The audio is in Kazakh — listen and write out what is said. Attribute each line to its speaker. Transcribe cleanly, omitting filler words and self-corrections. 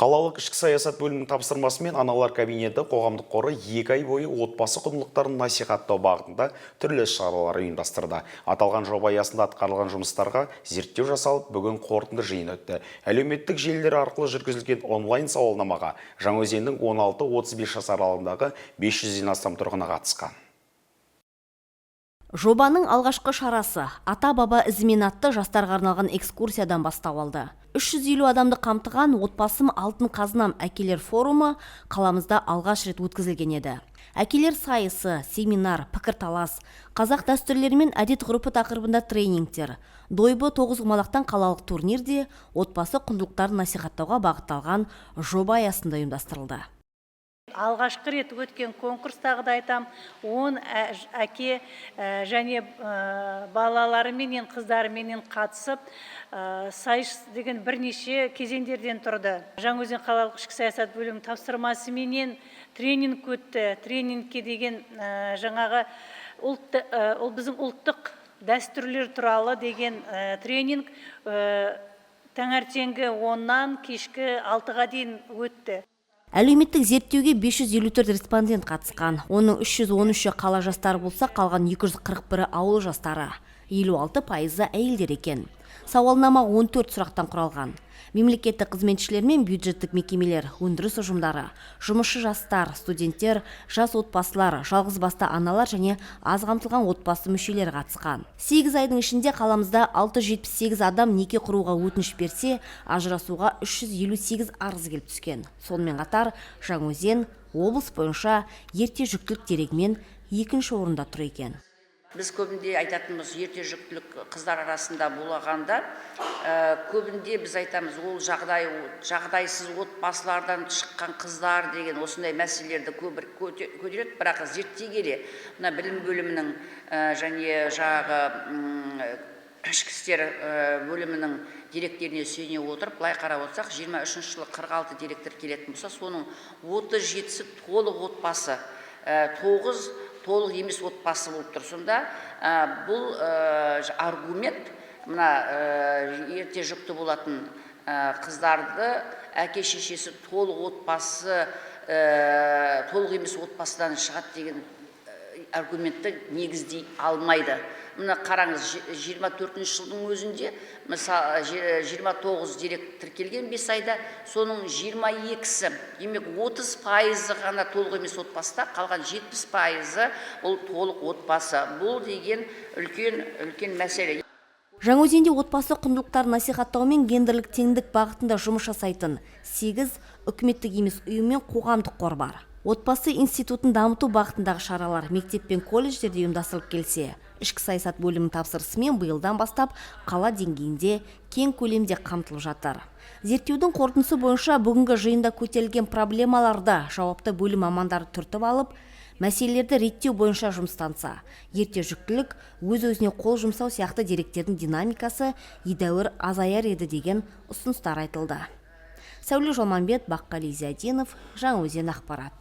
Speaker 1: Қалалық ішкі саясат бөлімінің тапсырмасымен «Аналар кабинеті» қоғамдық қоры 2 ай бойы отбасы құндылықтарын насихаттау бағытында түрлі іс-шаралар ұйымдастырды. Аталған жоба аясында атқарылған жұмыстарға зерттеу жасалып, бүгін қорытынды жиын өтті. Әлеуметтік желілер арқылы жүргізілген онлайн сауалнамаға Жаңаөзеннің 16-35 жас аралығындағы 500-ден астам тұрғыны қатысқан.
Speaker 2: Жобаның алғашқы шарасы «Ата-баба ізімен» атты жастарға арналған экскурсиядан бастау алды. 350 адамды қамтыған «Отбасым – алтын қазынам» әкелер форумы қаламызда алғаш рет өткізілген еді. Әкелер сайысы, семинар, пікірталас, қазақ дәстүрлері мен әдет ғұрпы тақырыбында тренингтер, дойбы, тоғызқұмалақтан қалалық турнир де отбасы құндылықтарын насихаттауға бағытталған жоба аясында ұйымдастырылды.
Speaker 3: Алғашқы рет өткен конкурс, тағы да айтам, 10 әке және балаларыменен, қыздарыменен қатысып, сайыс деген бірнеше кезеңдерден тұрды. Жаңаөзен қалалық ішкі саясат бөлімінің тапсырмасыменен тренинг өтті. Тренингке деген жаңағы ұлт, ол біздің ұлттық дәстүрлер туралы деген тренинг таңертеңгі 10-нан кешкі 6-ға дейін өтті.
Speaker 2: Әлеуметтік зерттеуге 554 респондент қатысқан. Оның 313-і қала жастары болса, қалған 241-і ауыл жастары. 56%-ы әйелдер екен. Сауалнама 14 сұрақтан құралған. Мемлекеттік қызметшілер мен бюджеттік мекемелер, өндіріс ұжымдары, жұмысшы жастар, студенттер, жас отбасылар, жалғыз басты аналар және аз қамтылған отбасы мүшелері қатысқан. 8 айдың ішінде қаламызда 678 адам неке құруға өтініш берсе, ажырасуға 358 арыз келіп түскен. Сонымен қатар Жаңаөзен облыс бойынша ерте жүктілік дерегімен екінші орында тұр екен.
Speaker 4: Біз көбінде айтатынымыз, ерте жүктілік қыздар арасында болғанда, көбінде біз айтамыз, ол жағдайсыз отбасылардан шыққан қыздар деген осындай мәселелерді көбірек көтереді. Бірақ зерттей келе, мына білім бөлімінің және жаңағы ішкі істер бөлімінің деректеріне сүйене отырып, былай қарап отырсақ, 23 жылы 46 дерек тіркелетін болса, соның 37-сі толық отбасы, 9 толық емес отбасы болып тұр. Сонда бұл аргумент мына ерте жүкті болатын қыздарды әке шешесі толық отбасы, толық емес отбасыдан шығады деген аргументті негіздей алмайды. Мына қараңыз, 24-жылдың өзінде, мысалы, 29 дерек тіркелген 5 айда, соның 22-сі, демек, 30%-ы ғана толық емес отбасыда, қалған 70%-ы ол толық отбасы. Бұл деген үлкен үлкен мәселе.
Speaker 2: Жаңаөзенде отбасы құндылықтарын насихаттау мен гендерлік теңдік бағытында жұмыс жасайтын 8 үкіметтік емес ұйым мен қоғамдық қор бар. Отбасы институтын дамыту бағытындағы шаралар мектеп пен колледждерде ұйымдастырылып келсе, ішкі саясат бөлімінің тапсырысымен биылдан бастап қала деңгейінде кең көлемде қамтылып жатыр. Зерттеудің қорытындысы бойынша бүгінгі жиында көтерілген проблемаларды жауапты бөлім мамандары түртіп алып, мәселелерді реттеу бойынша жұмыстанса, ерте жүктілік, өз-өзіне қол жұмсау сияқты деректердің динамикасы едәуір азаяр еді деген ұсыныстар айтылды. Сәуле Жолманбет, Баққали Зиядинов, Жаңаөзен ақпарат.